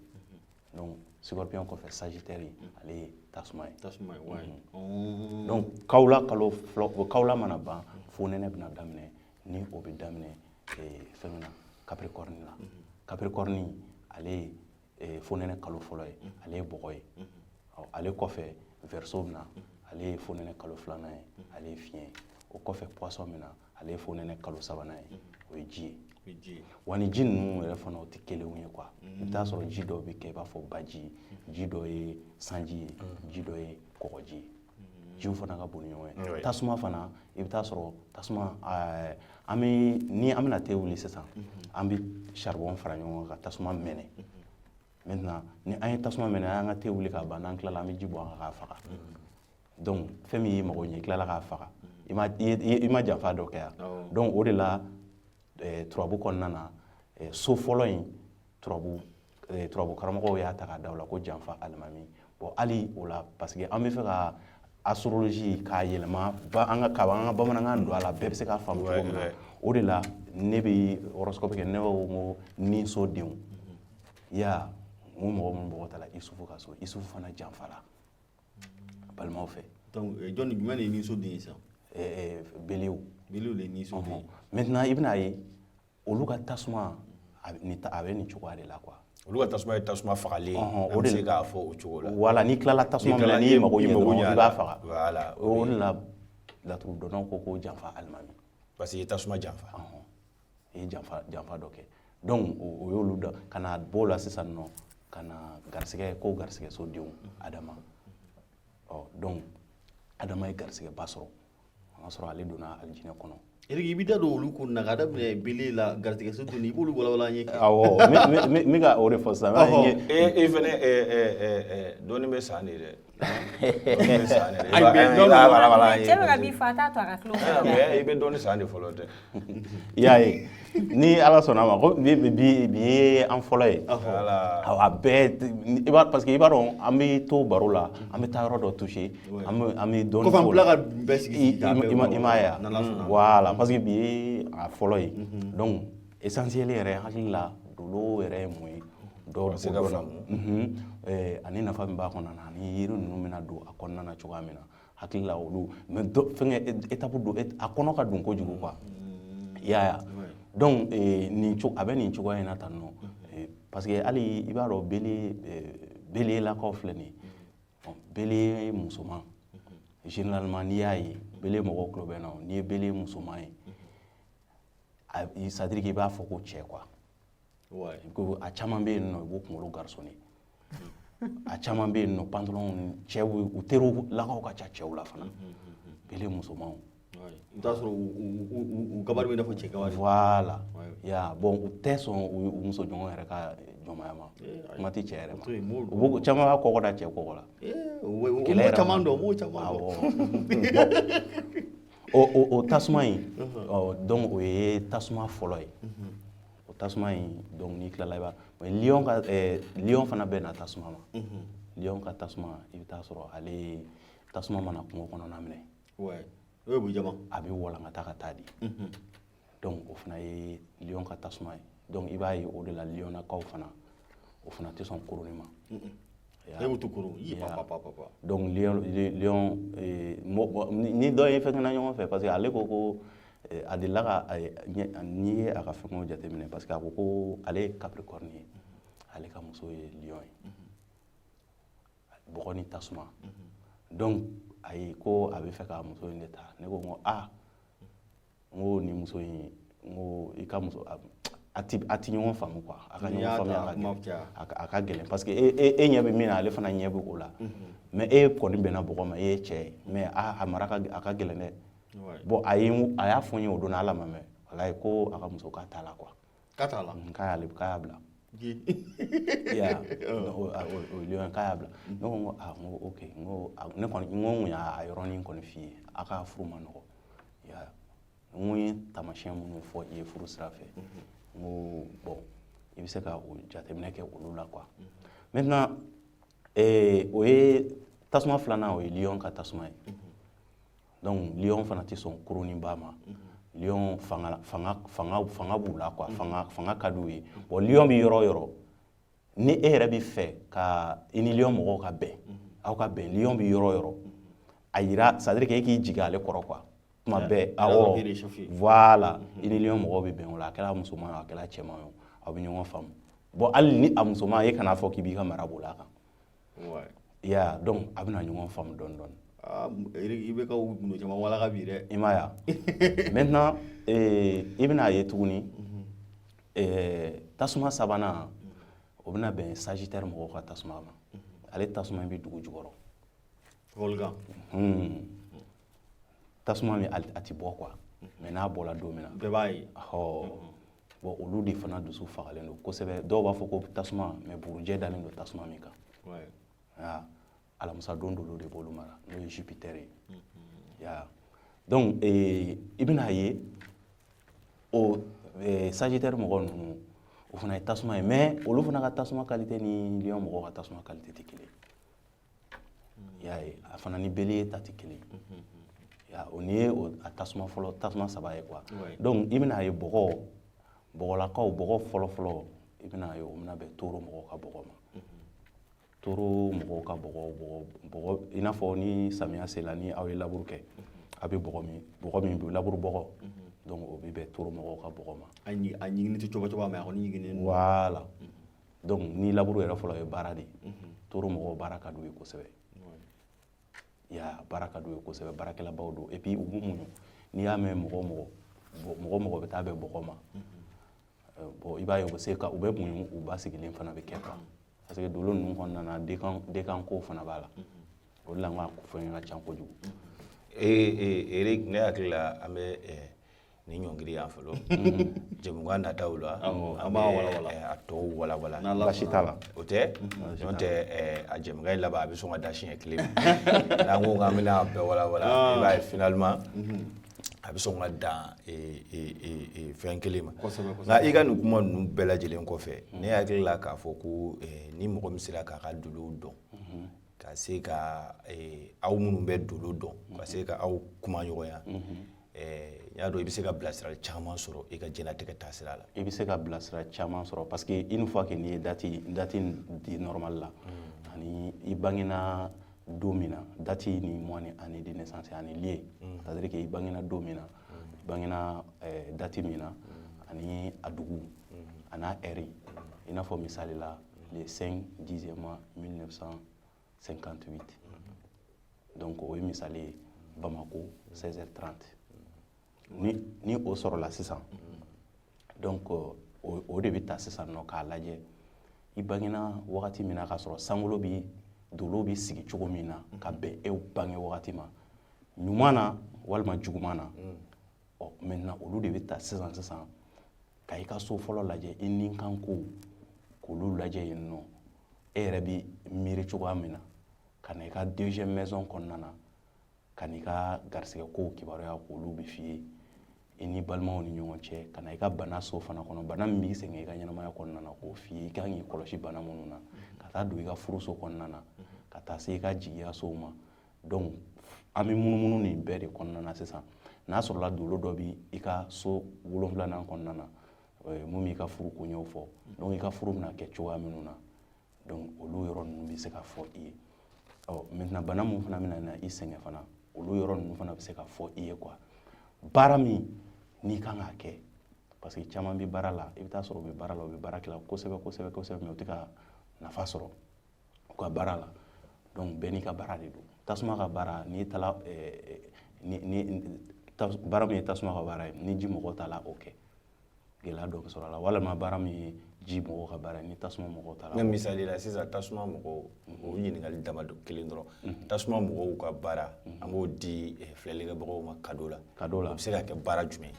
Donc scorpion kɔfɛ, sagittaire, ale ye tasuma ye. Tasuma ye, wayi. Donc kawula kalo fɔlɔ, kawula mana ban, fonɛnɛ bɛna daminɛ, ni o bɛ daminɛ fɛn na, capricorne la. Capricorne, ale ye fonɛnɛ kalo fɔlɔ ye, ale ye bɔgɔ ye. Ɔ, ale kɔfɛ, verseau bɛ na, ale ye fonɛnɛ kalo filanan ye, ale ye fiɲɛ ye. O kɔfɛ, poisson bɛ na, ale ye fonɛnɛ kalo sabanan ye, o ye ji ye. O ye ji ye. Wa ni ji ninnu yɛrɛ fana, o tɛ kelenw ye quoi. I bɛ taa sɔrɔ ji dɔw bɛ kɛ i b'a fɔ baji, ji dɔ ye sanji ye, ji dɔ ye kɔgɔji ye. Jiw fana ka bon ni ɲɔgɔn ye. Tasuma fana, i bɛ taa sɔrɔ tasuma, an bɛ ni an bɛna te wuli sisan, an bɛ charbon fara ɲɔgɔn kan ka tasuma mɛnɛ. Maintenant, ni an ye tasuma mɛnɛ, an y'an ka te wuli k'a ban, n'an tilala, an bɛ ji bɔn a kan k'a faga. Donc fɛn min y'i mago ɲɛ, i tilala k'a faga, i ma janfa dɔ kɛ yan. Donc o de la, turabu kɔnɔna na, so fɔlɔ in, turabu karamɔgɔw y'a ta k'a da o la ko janfa alimami. Bon, hali o la, parce que an bɛ fɛ ka astrologie k'a yɛlɛma ba, an ka k'a an ka bamanankan don a la, bɛɛ bɛ se k'a faamu cogo min na. O de la ne bɛ horoscope kɛ, ne b'a fɔ ko ni so denw ya, n ko mɔgɔ minnu bɔgɔ ta la Isufu ka so, Isufu fana janfara balimaw fɛ. Donc jɔn jumɛn de ye ni so den ye sisan? Bélier. Bélier de ye ni so den ye. Maintenant, i bɛna ye olu ka tasuma a bɛ nin a bɛ nin cogoya de la quoi. Olu ka tasuma ye tasuma fagalen ye. Ɔhɔn, An o bɛ de se la. k'a fɔ o cogo la. Voilà, n'i tilala tasuma N'i min na, tilala n'i y'i mago i ɲɛ mago dɔrɔn, ɲɛ i a b'a la. faga. Voilà, O de la laturudɔnnaw ko ko janfa alimami. Parce que i ye tasuma janfa. Ɔhɔn, i ye janfa dɔ kɛ. Donc o y'olu da ka na b'o la sisan nɔ, ka na garisɛgɛ ko garisɛgɛ sodenw Adama. Ɔ, donc Adama ye garisɛgɛba sɔrɔ, o y'a sɔrɔ ale donna alijinɛ kɔnɔ. Eric, i b'i da don olu ko na ka daminɛ bélier la, garijɛgɛ so donni, i b'olu walawala an ye. Awɔ, n bɛ ka o de fɔ sisan. E fɛnɛ, dɔɔni bɛ san de dɛ. Dɔɔni bɛ san de dɛ. Ayi, mais I b'a walawala an ye. Cɛ bɛ ka min fɔ, a t'a to a ka tulo kɔrɔ. Mais i bɛ dɔɔni san de fɔlɔ dɛ. I y'a ye, ni Ala sɔnna a ma, ko bi bi bi ye an fɔlɔ ye. Voilà. Awɔ, a bɛɛ i b'a, parce que i b'a dɔn, an bɛ to baro la, an bɛ taa yɔrɔ dɔ toucher, an bɛ dɔɔni Kɔfɛ an f'o tila la. ka bɛɛ sigi sigi k'a bɛɛ I m'a ye wa? N'Ala sɔnna. Voilà, parce que bi ye a fɔlɔ ye. Donc essentiel yɛrɛ, hakili la, dolo yɛrɛ ye mun ye? Dɔw se ka dɔ la. faamu. Ani nafa min b'a kɔnɔna na, ani yiri ninnu bɛna don a kɔnɔna na cogoya min na, hakili la olu. Mais dɔ fɛngɛ étape don, a kɔnɔ ka don kojugu quoi. I y'a ye wa? Donc nin cogo a bɛ nin cogoya in na tan nɔ. Parce que hali i b'a dɔn, bélier, bélier lakaw filɛ nin ye. Bon, bélier musoman, généralement n'i y'a ye, bélier mɔgɔw tulo bɛ n na o, n'i ye bélier musoman ye, c'est à dire que i b'a fɔ ko cɛ quoi. Ko a caman bɛ yen nɔ, i b'u kunkolo garçonner. A caman bɛ yen nɔ, pantalon cɛw, u teriw lakaw ka ca cɛw la fana, bélier musomanw. I bɛ taa sɔrɔ u gabarit bɛ i n'a fɔ cɛ gabarit. Voilà. Ya, bon, u tɛ sɔn u muso ɲɔgɔn yɛrɛ ka jɔnmaya ma. Kuma tɛ cɛ yɛrɛ ma. To yen, m'o U b'o caman b'a kɔgɔ da cɛ kɔgɔ la. O Kɛlɛ m'o yɛrɛ caman ma. dɔn, m'o caman dɔn. Awɔ. O tasuma in, ɔ, donc o ye tasuma fɔlɔ ye. O tasuma in, donc n'i tilala, i b'a, mais lion ka lion fana bɛ na tasuma ma. Lion ka tasuma, i bɛ taa sɔrɔ ale tasuma mana kungo kɔnɔna minɛ, O ye bujama. a bɛ walankata ka taa di. Donc o fana ye lion ka tasuma ye. Donc i b'a ye, o de la lionnakaw fana, o fana tɛ sɔn koroni ma. E b'u to koro. Yi pa pa pa pa pa. Donc lion, lion ni dɔ ye fɛn kɛna ɲɔgɔn fɛ, parce que ale ko a delila ka n'i ye a ka fɛngɛw jateminɛ, parce que a ko ko ale ye capricorne ye, ale ka muso ye lion ye, bɔgɔ ni tasuma. Donc ayi, ko a bɛ fɛ ka muso in de ta. Ne ko n ko aa, n ko nin muso in, n ko i ka muso a ti ɲɔgɔn faamu quoi. A ka N'i ɲɔgɔn y'a faamuya ta, ka kuma gɛlɛn. caya. A ka gɛlɛn, parce que e ɲɛ bɛ min na, ale fana ɲɛ bɛ o la. Mais e kɔni bɛnna bɔgɔ ma, e ye cɛ ye, mais a mara ka a ka gɛlɛn dɛ. Bon, a ye a y'a fɔ n ye o don na, ala ma mɛn, walayi, ko a ka muso k'a t'a la quoi. K'a t'a la. K'a y'ale, k'a y'a bila. I y'a ye, o lion, k'a y'a bila. Ne ko n ko aa, n ko ok, n ko ne kɔni, n ko n kun y'a yɔrɔnin kɔni f'i ye, a ka furu ma nɔgɔ. I y'a ye, n ko n ye taamasiyɛn minnu fɔ i ye furu sira fɛ, n ko bon, i bɛ se ka o jateminɛ kɛ olu la quoi. Maintenant o ye tasuma filanan, o ye lion ka tasuma ye. Donc lion fana tɛ sɔn koroninba ma. Lion fanga b'u la quoi, fanga ka d'u ye. Bon, lion bɛ yɔrɔ o yɔrɔ, ni e yɛrɛ bɛ fɛ ka i ni lion mɔgɔw ka bɛn, aw ka bɛn, lion bɛ yɔrɔ o yɔrɔ, a yira, c'est à dire que e k'i jigin ale kɔrɔ quoi, tuma bɛɛ. Awɔ, awɔ, voilà, i ni lion mɔgɔw bɛ bɛn o la. A kɛra musoman ye o, a kɛra cɛman ye o, aw bɛ ɲɔgɔn faamu. Bon, hali ni a musoman, e kana fɔ k'i b'i ka mara boli a kan. I y'a ye, donc a bɛna ɲɔgɔn faamu dɔɔni dɔɔni. Ah, Eric, i bɛ ka gundo caman walaka bi dɛ. I m'a ye wa? Maintenant i bɛna ye tuguni, tasuma sabanan, o bɛna bɛn sagittaire mɔgɔw ka tasuma ma. Ale tasuma in bɛ dugu jukɔrɔ. Volcan. Tasuma min a ti bɔ quoi, mais n'a bɔra don min na, bɛɛ b'a ye. Ɔhɔ, bon, olu de fana dusu fagalen don kosɛbɛ. Dɔw b'a fɔ ko tasuma, mais burujɛ dalen don tasuma min kan. Ah, alamisa don dolo de b'olu mara, n'o ye Jupiter ye. Ya, donc i bɛna ye, o sagittaire mɔgɔ ninnu, o fana ye tasuma ye, mais olu fana ka tasuma qualité ni lion mɔgɔw ka tasuma qualité tɛ kelen ye. I y'a ye, a fana ni bélier ta tɛ kelen ye. Ya, o ni ye o a tasuma fɔlɔ, tasuma saba ye quoi. Donc i bɛna ye, bɔgɔ, bɔgɔlakaw, bɔgɔ fɔlɔ fɔlɔ, i bɛna ye, o bɛna bɛn taureau mɔgɔw ka bɔgɔ ma. Taureau mɔgɔw ka bɔgɔ, i n'a fɔ ni samiya sera, ni aw ye labour kɛ, a bɛ bɔgɔ min bɛ labour bɔgɔ, donc o bɛ bɛn taureau mɔgɔw ka bɔgɔ ma. A ɲigini tɛ coba coba, mais a kɔni ɲiginen don. Voilà, donc ni labour yɛrɛ fɔlɔ ye baara de ye, taureau mɔgɔw baara ka d'u ye kosɛbɛ. Ya, baara ka d'u ye kosɛbɛ, baarakɛlabaw don. Et puis u b'u muɲu. N'i y'a mɛn mɔgɔ o mɔgɔ, mɔgɔ o mɔgɔ bɛ taa bɛn bɔgɔ ma, bon, i b'a ye u bɛ se ka u bɛ muɲu, u ba sigilen fana bɛ kɛ quoi, parce que dolo ninnu kɔnɔna na, dekan ko fana b'a la. O de la n ko a fɛn ka ca kojugu. Ee, Eric, ne hakili la, an bɛ Ni ɲɔngiri yan fɔlɔ, jɛmukan nataw la, an b'a walawala. A tɔw walawala. Baasi t'a la. O tɛ n'o tɛ, a jɛmukan in laban, a bɛ sɔn ka da siɲɛ kelen ma. N'an ko k'an bɛna a bɛɛ walawala, i b'a ye finalement a bɛ sɔn ka dan fɛn kelen ma. Nka i ka nin kuma ninnu bɛɛ lajɛlen kɔfɛ, ne hakili la k'a fɔ ko ni mɔgɔ min sera k'a ka dolow dɔn, ka se ka aw minnu bɛ dolo dɔn, ka se ka aw kuma ɲɔgɔnya, n y'a dɔn i bɛ se ka bilasirali caman sɔrɔ i ka diɲɛlatigɛ taasira la. I bɛ se ka bilasira caman sɔrɔ, parce que une fois que n'i ye date di normal la, ani i bangena don min na, date ni mois ni année de naissance ani lieu, c'est à dire que i bangena don min na, i bangena date min na, ani a dugu a n'a heure, i n'a fɔ misali la le 5 10e mois 1958, donc o ye misali ye, Bamako 16h30. Ni o sɔrɔla sisan, donc o de bɛ ta sisan nɔ k'a lajɛ i bangena wagati min na, k'a sɔrɔ sankolo bi dolo bi sigi cogo min na ka bɛn e bange wagati ma, ɲuman na walima juguman na. Ɔ, maintenant olu de bɛ ta sisan sisan ka i ka so fɔlɔ lajɛ, i ni kan ko k'olu lajɛ yen nɔ, e yɛrɛ bi miiri cogoya min na, ka na i ka deuxième maison kɔnɔna na, ka n'i ka garisɛgɛ kow kibaruya k'olu bɛ f'i ye i ni balimaw ni ɲɔgɔn cɛ, ka na i ka bana so fana kɔnɔ, bana min b'i sɛgɛn i ka ɲɛnamaya kɔnɔna na, k'o f'i ye i kan k'i kɔlɔsi bana minnu na, ka taa don i ka furuso kɔnɔna na, ka taa se i ka jigiya sow ma. Donc an bɛ munumunu nin bɛɛ de kɔnɔna na sisan. N'a sɔrɔla dolo dɔ bi i ka so wolonfilanan kɔnɔna na, mun b'i ka furu koɲɛw fɔ, donc i ka furu bɛna kɛ cogoya minnu na, donc olu yɔrɔ ninnu bɛ se ka fɔ i ye. Ɔ, maintenant bana mun fana bɛna na i sɛgɛn fana, olu yɔrɔ ninnu fana bɛ se ka fɔ i ye quoi. Baara min n'i kan k'a kɛ, parce que caman bɛ baara la, i bɛ taa sɔrɔ u bɛ baara la, u bɛ baara kɛ la kosɛbɛ kosɛbɛ kosɛbɛ, mais u tɛ ka nafa sɔrɔ u ka baara la. Donc bɛɛ n'i ka baara de don. Tasuma ka baara, n'i taara ni baara min ye tasuma ka baara ye, ni ji mɔgɔw taara o kɛ, gɛlɛya dɔ bɛ sɔrɔ a la, walima baara min ye ji mɔgɔw ka baara ye, ni tasuma mɔgɔw taara. Nka misali la sisan, tasuma mɔgɔw, o ɲininkali damadɔ kelen dɔrɔn, tasuma mɔgɔw ka baara, an b'o di filɛlikɛbagaw ma cadeau la. Cadeau la. O bɛ se ka kɛ baara jumɛn ye?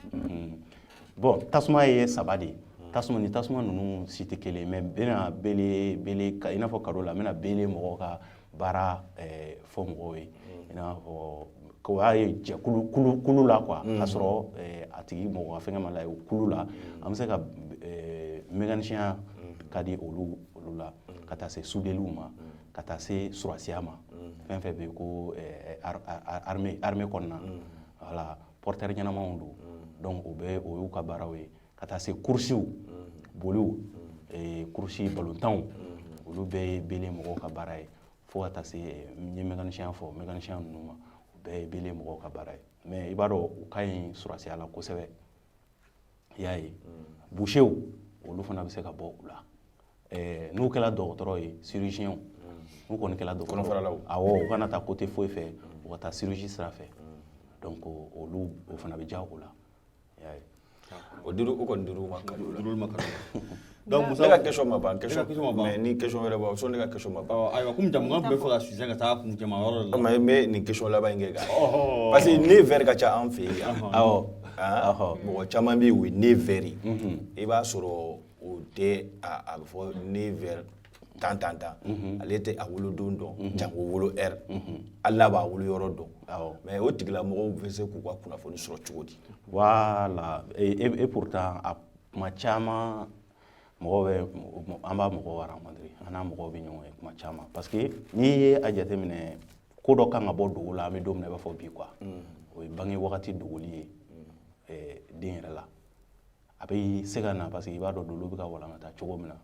Bon, tasuma ye saba de ye. Tasuma ni tasuma ninnu si tɛ kelen ye, mais n bɛna bele bele i n'a fɔ cadeau la, n bɛna bele mɔgɔw ka baara fɔ mɔgɔw ye, i n'a fɔ o y'a ye jɛkulu kulu kulu la quoi, k'a sɔrɔ a tigi mɔgɔ ka fɛngɛ ma la o kulu la. An bɛ se ka mécanicien ka di olu la, ka taa se soudeliw ma, ka taa se surasiya ma, fɛn fɛn bɛ yen ko armée kɔnɔna, voilà, porteur ɲɛnamaw don. Donc o bɛɛ o y'u ka baaraw ye, ka taa se coursiw boliw, course balontanw, olu bɛɛ ye bele mɔgɔw ka baara ye, fo ka taa se n ye mécanicien fɔ, mécanicien ninnu ma, o bɛɛ ye bele mɔgɔw ka baara ye. Mais i b'a dɔn u ka ɲi surasiya la kosɛbɛ, i y'a ye. Boucherw, olu fana bɛ se ka bɔ u la. N'u kɛra dɔgɔtɔrɔ ye, chirurgien, n'u kɔni kɛra dɔgɔtɔrɔ, Kɔnɔfaralaw. Awɔ, u kana taa côté foyi fɛ, u ka taa chirurgie sira fɛ. Donc olu o fana bɛ diya u la, i y'a ye. O duuru, o kɔni duuru ma cadeau la. Duuru ma cadeau la. Donc Musa, Ne ka question ma ban. Question E ka question ma ban. Mais ni question wɛrɛ b'aw sɔn, ne ka question ma ban. Ɔ, ayiwa, komi jamukan tun bɛ fɛ ka sujet ka taa kuncɛma yɔrɔ de la. Mais n bɛ nin question laban in kɛ kan, parce que nez vert ka ca an fɛ yen yan. Awɔ. Mɔgɔ caman bɛ yen, o ye nez vert ye. I b'a sɔrɔ o tɛ a bɛ fɔ nez vert tan tan tan, ale tɛ a wolodon dɔn, jango wolo heure, hali n'a b'a wolo yɔrɔ dɔn. Mais o tigilamɔgɔw bɛ se k'u ka kunnafoni sɔrɔ cogo di? Voilà, et pourtant a kuma caman mɔgɔw bɛ, an b'a mɔgɔw rencontrer, an n'a mɔgɔw bɛ ɲɔgɔn ye kuma caman, parce que n'i ye a jateminɛ, ko dɔ kan ka bɔ dogo la, an bɛ don min na i b'a fɔ bi quoi, o ye bange wagati dogoli ye den yɛrɛ la. A bɛ se ka na, parce que i b'a dɔn dolo bɛ ka walankata cogo min na,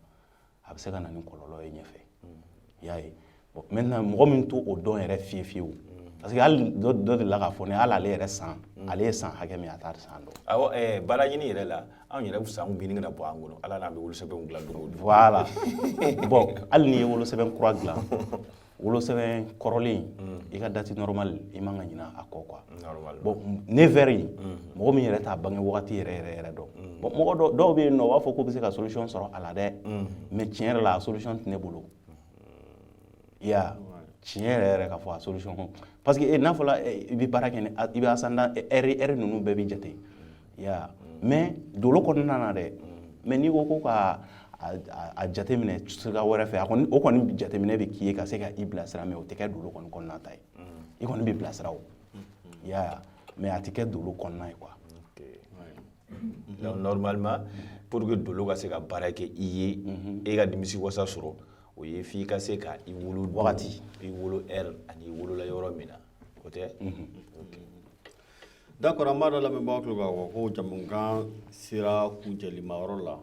a bɛ se ka na ni kɔlɔlɔ ye ɲɛfɛ, i y'a ye. Bon, maintenant mɔgɔ min t'o dɔn yɛrɛ fiye fiyewu, parce que hali dɔ dɔ delila k'a fɔ ne, hali ale yɛrɛ san, ale ye san hakɛ min, a t'a san dɔn. Awɔ, baara ɲini yɛrɛ la, anw yɛrɛ sanw bɛ ɲini ka na bɔ an kɔnɔ, ala n'an bɛ wolosɛbɛnw dilan don o don. Voilà, bon, hali n'i ye wolosɛbɛn kura dilan, wolosɛbɛn kɔrɔlen, i ka date normale, i man ka ɲinɛ a kɔ quoi. Normal. Bon, nez vert in, mɔgɔ min yɛrɛ t'a bange wagati yɛrɛ yɛrɛ yɛrɛ dɔn, bon, mɔgɔ dɔw bɛ yen nɔ, u b'a fɔ k'u bɛ se ka solution sɔrɔ a la dɛ, mais tiɲɛ yɛrɛ la, a solution tɛ ne bolo. I y'a tiɲɛ yɛrɛ yɛrɛ k'a fɔ a solution, parce que n'a fɔra i bɛ baara kɛ ni i bɛ ascendant heure ninnu bɛɛ bɛ jate, Ya, mais dolo kɔnɔna na dɛ, mais n'i ko ko ka a jateminɛ sira wɛrɛ fɛ, a kɔni, o kɔni jateminɛ bɛ k'i ye ka se ka i bilasira, mais o tɛ kɛ dolo kɔni kɔnɔna ta ye. I kɔni bɛ bilasira o ya, mais a tɛ kɛ dolo kɔnɔna ye quoi. Donc normalement, pour que dolo ka se ka baara kɛ i ye, e ka nimisi wasa sɔrɔ, o ye f'i ka se ka i wolo wagati, i wolo heure ani i wolola yɔrɔ min na, o tɛ? Ok. D'accord, an b'a dɔn lamɛnbagaw tulo k'a fɔ ko jamukan sera kuncɛlima yɔrɔ la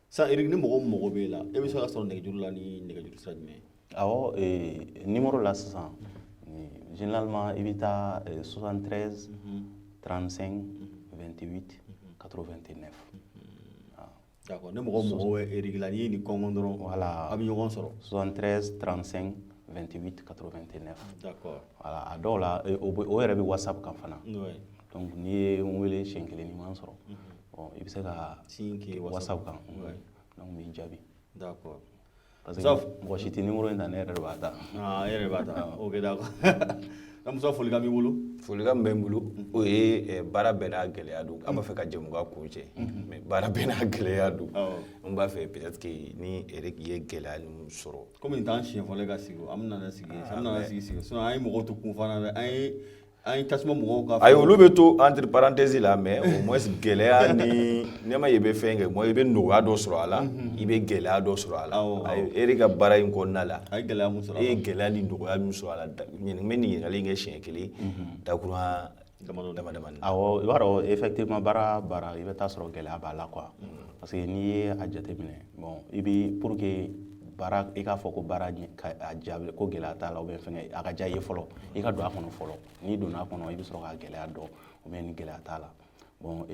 sisan. Eric, ni mɔgɔ min mago b'e la, e bɛ se ka sɔrɔ nɛgɛjuru la ni nɛgɛjuru sira jumɛn ye? Awɔ, numéro la sisan, généralement i bɛ taa 73 35 28 89. D'accord, ni mɔgɔ mago bɛ Eric la, n'i ye nin kɔngɔn dɔrɔn, Voilà. a bɛ ɲɔgɔn sɔrɔ. 73 35 28 89. D'accord. Voilà, a dɔw la o yɛrɛ bɛ WhatsApp kan fana. Donc n'i ye n wele siɲɛ kelen, n'i ma n sɔrɔ, bon, i bɛ se ka Signe kɛ WhatsApp kan. Donc n b'i jaabi. D'accord. Parce que Musa- mɔgɔ si tɛ numéro in ta, ne yɛrɛ de b'a ta. Ah, e yɛrɛ b'a ta. Ok, d'accord. Donc Musa, folikan b'i bolo? Folikan min bɛ n bolo, o ye baara bɛɛ n'a gɛlɛya don. An b'a fɛ ka jɛmukan kuncɛ, mais baara bɛɛ n'a gɛlɛya don. N b'a fɛ peut-être que ni Eric ye gɛlɛya ninnu sɔrɔ. Komi nin t'an siɲɛ fɔlɔ ye ka sigi, an bɛna sigi, an bɛna sigi, sinon an ye mɔgɔw to kun fana dɛ, an ye tasuma mɔgɔw ka. Ayi, olu bɛ to entre parenthèses la, mais au moins gɛlɛya ni n'i ma ye, i bɛ fɛn kɛ, moi i bɛ nɔgɔya dɔ sɔrɔ a la, i bɛ gɛlɛya dɔ sɔrɔ a la. Ayi, Eric ka baara in kɔnɔna la, A ye gɛlɛya mun sɔrɔ a e ye la? Gɛlɛya ni nɔgɔya min sɔrɔ a la, n bɛ nin ɲininkali in kɛ siɲɛ kelen, dakuruɲa damadɔ. Dama damani. Awɔ, i b'a dɔn, effectivement, baara baara, i bɛ taa sɔrɔ gɛlɛya b'a la quoi. Parce que n'i ye a jateminɛ, bon, i bi pour que baara, i k'a fɔ ko baara ka a jaabi ko gɛlɛya t'a la ou bien fɛngɛ, a ka diya i ye fɔlɔ, i ka don a kɔnɔ fɔlɔ. N'i donna a kɔnɔ, i bɛ sɔrɔ k'a gɛlɛya dɔn ou bien ni gɛlɛya t'a la. Bon,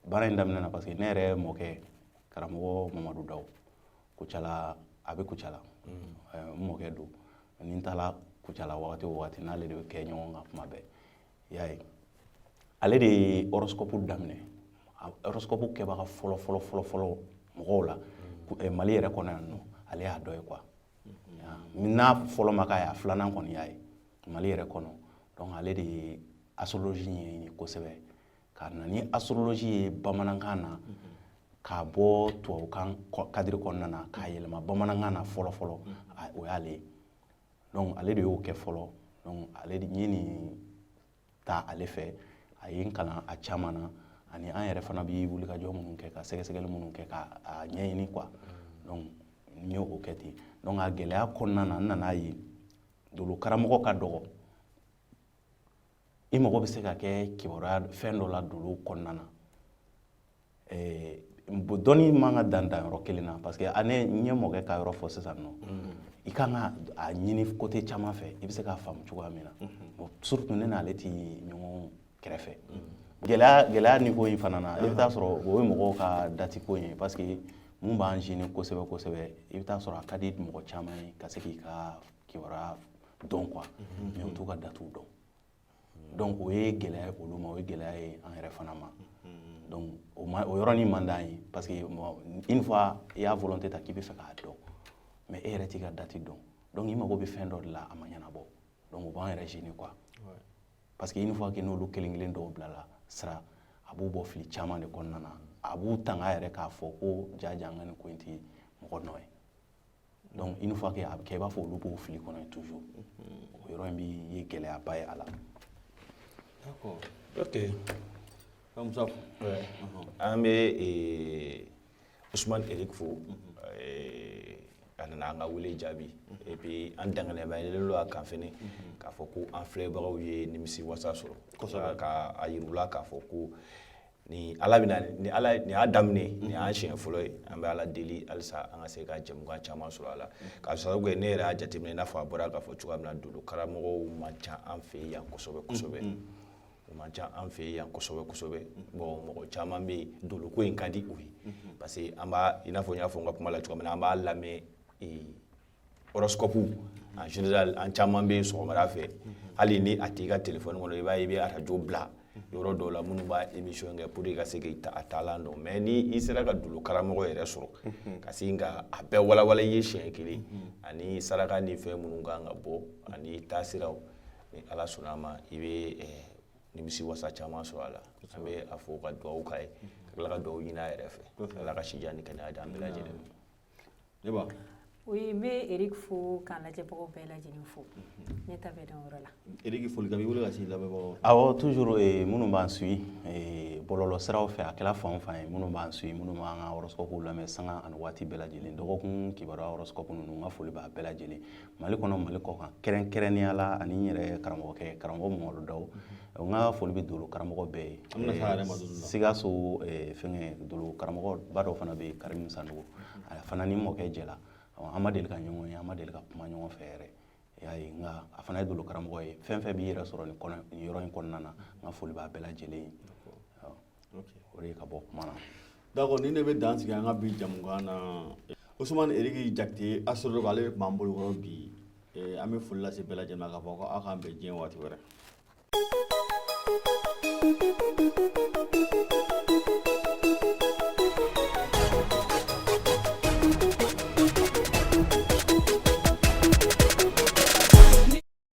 baara in daminɛ na, parce que ne yɛrɛ mɔkɛ, karamɔgɔ Mamadu Daw, Kucala, a bɛ Kucala. N mɔkɛ don. Ni n taara Kucala wagati o wagati, n'ale de bɛ kɛ ɲɔgɔn kan kuma bɛɛ, i y'a ye, ale de ye horoscope daminɛ. Horoscope kɛbaga fɔlɔ fɔlɔ fɔlɔ fɔlɔ mɔgɔw la Mali yɛrɛ kɔnɔ yan nɔ, ale y'a dɔ ye quoi. N'a fɔlɔ ma k'a ye, a filanan kɔni y'a ye Mali yɛrɛ kɔnɔ. Donc ale de ye astrologie ɲɛɲini kosɛbɛ ka na ni astrologie ye bamanankan na, k'a bɔ tubabukan cadre kɔnɔna na k'a yɛlɛma bamanankan na fɔlɔ fɔlɔ, o y'ale ye. Donc ale de y'o kɛ fɔlɔ. Donc ale de n ye nin ta ale fɛ, a ye n kalan a caman na, ani an yɛrɛ fana bɛ wulikajɔ minnu kɛ, ka sɛgɛsɛgɛli minnu kɛ ka a ɲɛɲini quoi. Donc n ye o kɛ ten. Donc a gɛlɛya kɔnɔna na, n nana ye dolo karamɔgɔ ka dɔgɔ. I mago bɛ se ka kɛ kibaruya fɛn dɔ la dolo kɔnɔna na. Bon, dɔnni man ka dan danyɔrɔ kelen na, parce que ne n ye mɔkɛ ka yɔrɔ fɔ sisan nɔ, i kan ka a ɲini côté caman fɛ, i bɛ se k'a faamu cogoya min na. Bon, surtout ne n'ale ti ɲɔgɔn kɛrɛfɛ. Gɛlɛya niveau in fana na, i bɛ taa sɔrɔ o ye mɔgɔw ka date ko ye, parce que mun b'an gêner kosɛbɛ kosɛbɛ, i bɛ taa sɔrɔ a ka di mɔgɔ caman ye ka se k'i ka kibaruya dɔn quoi, mais u t'u ka datew dɔn. Donc o ye gɛlɛya ye olu ma, o ye gɛlɛya ye an yɛrɛ fana ma. Donc o ma, o yɔrɔnin man d'an ye, parce que une fois i y'a volonté ta k'i bɛ fɛ k'a dɔn, mais e yɛrɛ t'i ka date dɔn, donc i mago bɛ fɛn dɔ de la, a ma ɲɛnabɔ. Donc o b'an yɛrɛ gêner quoi, parce que une fois que n'olu kelen kelen dɔw bilala sira, a b'u bɔ fili caman de kɔnɔna na, a b'u tanga yɛrɛ k'a fɔ ko jaja an ka nin ko in tɛ mɔgɔ nɔ ye. Donc une fois que a bɛ kɛ i b'a fɔ olu b'o fili kɔnɔ yen toujours, o yɔrɔ in bi ye gɛlɛyaba ye a la. D'accord. Ok. Musa. An bɛ Usumani Eric fo. A nana an ka wele jaabi, et puis an danganiyalen don a kan fɛnɛ k'a fɔ ko an filɛbagaw ye nimisi wasa sɔrɔ. Kosɛbɛ, ka a yir'u la k'a fɔ ko ni Ala bɛna ni Ala nin y'a daminɛ, nin y'an siɲɛ fɔlɔ ye. An bɛ Ala deli halisa an ka se ka jɛmukan caman sɔrɔ a la, k'a sababu kɛ ne yɛrɛ y'a jateminɛ, i n'a fɔ a bɔra k'a fɔ cogoya min na, dolo karamɔgɔw man ca an fɛ yan kosɛbɛ kosɛbɛ, o man ca an fɛ yan kosɛbɛ kosɛbɛ. Bon, mɔgɔ caman bɛ yen, doloko in ka di u ye, parce que an b'a, i n'a fɔ n y'a fɔ n ka kuma la cogoya min na, an b'a lamɛn horoscope en général. An caman bɛ yen, sɔgɔmada fɛ, hali ni a t'i ka téléphone kɔnɔ, i b'a ye i bɛ arajo bila yɔrɔ dɔw la minnu b'a émission kɛ pour que i ka se k'i a taalan dɔn. Mais ni i sera ka dolo karamɔgɔ yɛrɛ sɔrɔ ka se ka a bɛɛ walawala i ye siɲɛ kelen, ani saraka ni fɛn minnu kan ka bɔ ani taasiraw, ni Ala sɔnna a ma, i bɛ Nimisi wasa caman sɔrɔ a la. An bɛ a fo ka dugawu k'a ye, ka tila ka dugawu ɲini a yɛrɛ fɛ, Ala ka sijan ni kɛnɛya d'an bɛɛ lajɛlen ma. Ne ba. Oui, n bɛ Eric fo k'an lajɛbagaw bɛɛ lajɛlen fo. Ne ta bɛ dan o yɔrɔ la. Eric, folikan b'i bolo ka se lamɛnbagaw? Awɔ, toujours minnu b'an suit bɔlɔlɔ siraw fɛ, a kɛra fan o fan ye, minnu b'an suit, minnu b'an ka horoscope lamɛn sanga ani waati bɛɛ lajɛlen, dɔgɔkun kibaruya horoscope ninnu, n ka foli b'a bɛɛ lajɛlen, Mali kɔnɔ, Mali kɔ kan, kɛrɛnkɛrɛnnenya la ani n yɛrɛ karamɔgɔkɛ, karamɔgɔ Mamadu Dawu. N ka foli bɛ dolo karamɔgɔ bɛɛ ye. An bɛna s'a yɛrɛ ma don dɔ la. Sikaso fɛngɛ dolo karamɔgɔ ba dɔ fana bɛ yen, Karimu Sanogo, a fana ni n mɔkɛ jɛla. An ma deli ka ɲɔgɔn ye, an ma deli ka kuma ɲɔgɔn fɛ yɛrɛ, i y'a ye, nka a fana ye dolo karamɔgɔ ye. Fɛn fɛn b'i yɛrɛ sɔrɔ nin kɔnɔ, nin yɔrɔ in kɔnɔna na, n ka foli b'a bɛɛ lajɛlen ye. O de ye ka bɔ kuma na. D'accord, nin de bɛ dan sigi an ka bi jamukan na. Ousmane Eric Jakite, astrologue, ale de tun b'an bolo kɔrɔ bi. An bɛ foli lase bɛɛ lajɛlen ma k'a fɔ ko aw k'an bɛn diɲɛ waati wɛrɛ.